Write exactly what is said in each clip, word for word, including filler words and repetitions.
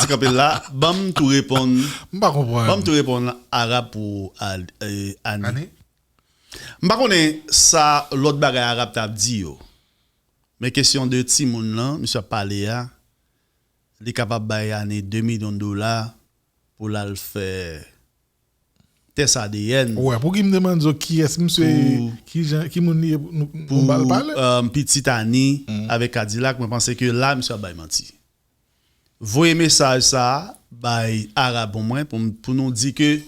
kanpe la, ban m tou reponn. M pa konprann. Ban m tou reponn Arab pou Al- eh, Annie. Annie? M pa konnen sa lòt bagay Arab t ap di yo. Men kesyon de timoun lan, misye ap pale a, li kapab bay Annie de milyon dola pou l al fè tès A D N. Wè, pou ki m te mande w kiyès misye ye, Pou- ki jan, ki moun li ye, nou nou Pou ba l pale. um, pitit Annie avèk Kadilak, mwen panse ke la, misye ap bay manti. Voye mesaj sa a bay Arab pou mwen, pou, m- pou nou di ke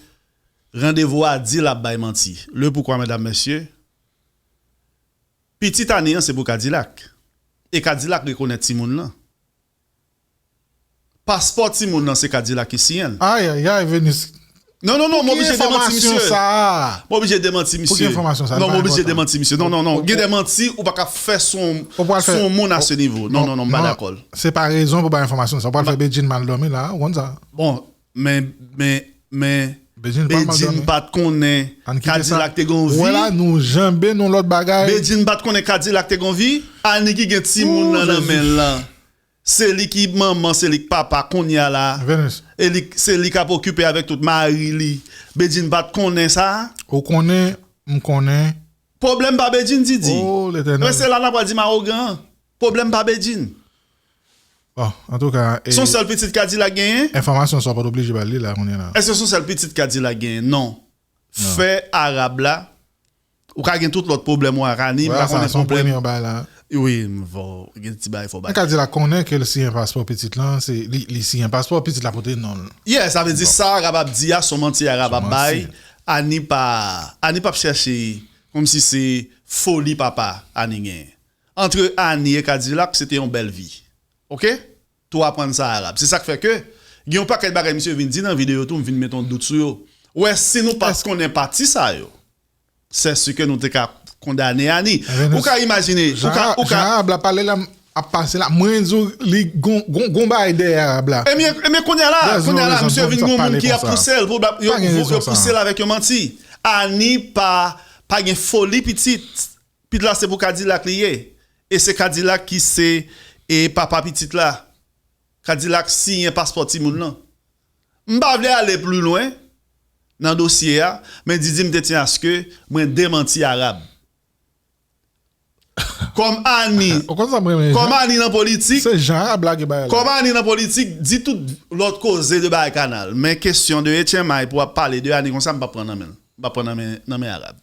randevou a di l ap bay manti. Le poukwa, medam, mesye, pitit Annie an se pou Kadilak. E Kadilak rekonèt timoun lan. Paspò timoun lan se Kadilak ki siyen l. Ay, ay, ay, Venus. Non, non, non, m Ki oblije demanti enfòmasyon misye. Sa a? M oblije demanti misye. Ki enfòmasyon sa a? Non, Li m pa oblije enpòtan. Demanti misye. Non, non, non. Gen de manti ou pa ka fè sou Ou pral fè- sou moun a se nivo. Non, non, non, m pa dakò. Se pa rezon pou bay enfòmasyon sa. Ou pral fè Bedjine mal dòmi la, ou konn sa. Bon, men, men, men, Bedjine pa mal Bedjine dòmi. Pa t konnen Ann kite sa. Kadilak te gen yon Ou wè la, vi. Nou janbe nou lòt bagay. Bedjine pa t konnen Kadilak te gen yon vi. Annie ki gen timoun Ooh, nan nan men Jezi. L lan. Se li ki manman, se li ki papa kounye a la. Venus. E li, se li k ap okipe avèk tout mari li. Bedjine pa t konnen sa. Ou konnen, m konnen. Pwoblèm pa Bedjine, Didi. Oh, Letènèl. Men se la n ap pral di m awogan. Pwoblèm pa Bedjine. Bon, antouka. Se yon sèl pitit Kadilak genyen? Enfòmasyon sa w pa t oblije ba l li la kounye a la. Èske se yon sèl pitit Kadilak genyen? Non. Fè Arab la. Ou ka gen tout lòt pwoblèm ou ak Annie, m pa konnen pwoblèm. Wi, m vo, gen ti bagay fò bay. Kadilak konnen ke l siyen paspò pitit lan, se li, li siyen paspò, pitit la pote non l. Yeah, sa vle di sa Arab ap di a, se yon manti Arab ap bay. Annie pa, Annie p ap chèche, kòmsi se foli papa Annie genyen. Antre Annie e Kadilak, se te yon bèl vi. Oke? Tou aprann sa Arab. Se sa k fè ke gen yon pakèt bagay misye vin di nan videyo tou, m vin mete yon dout sou yo. Ou wè, si nou pa t konnen pati sa yo, c'est sûr que nou te ka kondane Annie. Ou ka imajine, ou ka, ou ka. Jan Arab la pale la, ap pase la. Mwen di w, li gon, gon, gon bagay dèyè Arab la. Ebyen, ebyen, kounye a la, kounye a la, misye vin gon moun ki ap pouse l pou yo, yo pouse l avèk yon manti. Annie pa, pa gen foli pitit. Pitit la se pou Kadilak li ye. E se Kadilak ki se e papa pitit la. Kadilak siyen paspò timoun lan. M pa vle ale pli lwen nan dosye a, men Didi m te tyen aske mwen demanti Arab. Kòm Annie, kòm Annie nan politik, se jan Arab lage bagay la. Kòm Annie nan politik, di tout lòt koze de bagay kanal. Men kesyon de H M I pou ap pale de Annie konsa, m p ap pran nan men l. M p ap pran nan men, nan men Arab.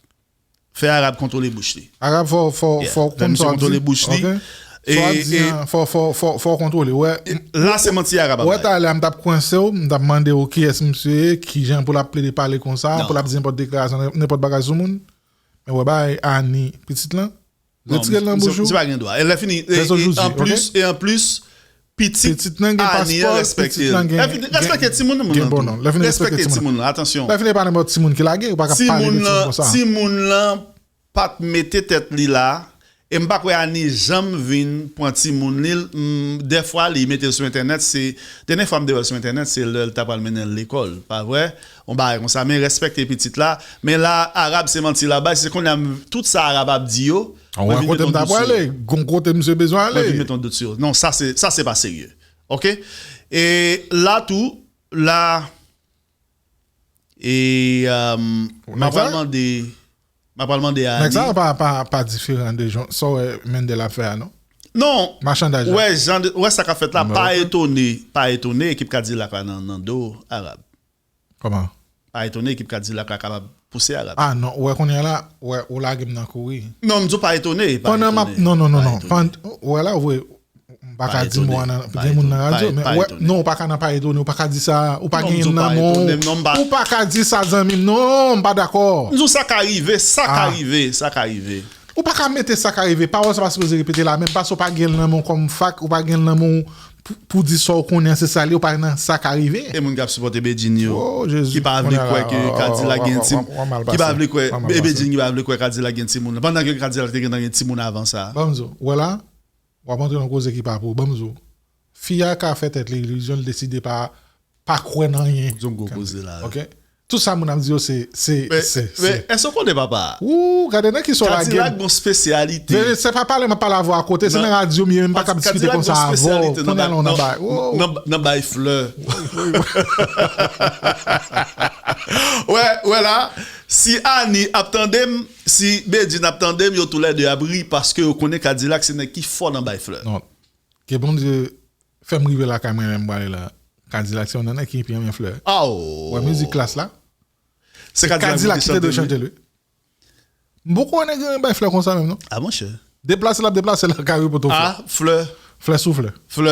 Fè Arab kontwole bouch li. Arab fò, fò, fò konn sa w ap di. Kontwole bouch li. Sa w ap di an, fò, fò, fò, fò w kontwole. Wè. La se manti Arab ap bay. Wè talè a m t ap kwense w, m t ap mande w kiyès misye ye, kijan pou l ap plede pale konsa, pou l ap di nenpòt deklarasyon, nenpòt bagay sou moun. Men wè bagay Annie, pitit lan. Retire l nan bouch ou. Misye pa gen dwa. E lè fini, e anplis, e anplis, pitit Annie an respekte l. Respekte timoun nan. Respekte timoun nan, atansyon. Lè fini pa nenpòt timoun ki lage, ou pa ka pale de timoun konsa. Timoun nan pa t mete tèt li la. E m pa kwè Annie janm vin pran timoun li. Dèfwa li mete l sou entènèt, se dènye fwa m te wè l sou entènèt, se lè l ta pral mennen l lekòl. Pa vre? Yon bagay konsa, men respekte pitit la. Men la, Arab se manti l ap bay, se kounye a tout sa Arab ap di yo. Mwen vin mete yon dout sou yo. Gon kote misye bezwen ale. Mwen vin mete yon dout sou yo. Non, sa se, sa se pa serye. Oke? E la tou, la, e, m ap pral mande, m ap pral mande Annie. Nèg sa pa, pa, pa diferan de jan, sa w wè Mendel ap fè a, non? Non. Machandaj la. Wè jan de, wè sa k ap fèt la, pa etone, pa etone, ekip Kadilak la nan, nan do Arab. Kòman? Pa etone ekip Kadilak la kapab pouse Arab. Ah non, ou wè kounye a la, ou wè, ou lage m nan kouri. Non, m di w pa etone, pa etone. Pandan m ap, non, non, non, non. Ou wè la, ou wè, m pa ka di mo a nan, gen moun nan radyo, men ou wè, non, ou pa ka nan pa etone, ou pa ka di sa, ou pa genyen l nan men w. Ou pa ka di sa, zanmi m, non, m pa dakò. M di w sa ka rive, sa ka rive, sa ka rive. Ou pa ka mete sa ka rive. Pawòl sa pa sipoze repete la menm, paske ou pa gen l nan men w kòm fak, ou pa gen l nan men w pou, pou di sa w konnen an se sa l ye, ou pa nan sa ka rive. E moun k ap sipòte Bedjine yo, ki pa vle kwè ke Kadilak gen timoun, ki pa vle kwè, e Bedjine ki pa vle kwè Kadilak gen timoun, pandan ke Kadilak te gentan gen timoun avan sa. Ban m di w, ou wè la, w ap antre nan koze ki pa pou ou, ban m di w. Fi a ka fè tèt li ilizyon, l deside pa, pa kwè nan anyen. Ou di yon gwo koze la. Oke? Tout sa moun ap di yo se se Men, se men se. Èske w konnen papa? Ou gade nan ki sò la Kadilak gen. gen yon spesyalite. Se pa pale m ap pale avè w akote, se Nan- nan radyo m ye, m pa ka diskite Kadilak konsa gen avè w. Spesyalite nan Kounye a la w nan nan- bay. Wow. nan- nan bay flè. Wè, wè la, si Ani ap tande m, si Bedjine ap tande m, yo toulède ap ri paske yo konnen Kadilak se nèg ki fò nan bay flè. Non. Ke Bondye fè m rive lakay mwen menm prale la. Kadilak se yon nèg ki pi renmen flè. Aw. Wè mizik klas la. Se Kadilak Kadilak ki te dwe chante li. M poko wè nèg renmen bay flè konsa menm non. Ah, monchè. Deplase l ap deplase lakay wi pou tou. Ah, flè, Flè sou flè. Flè.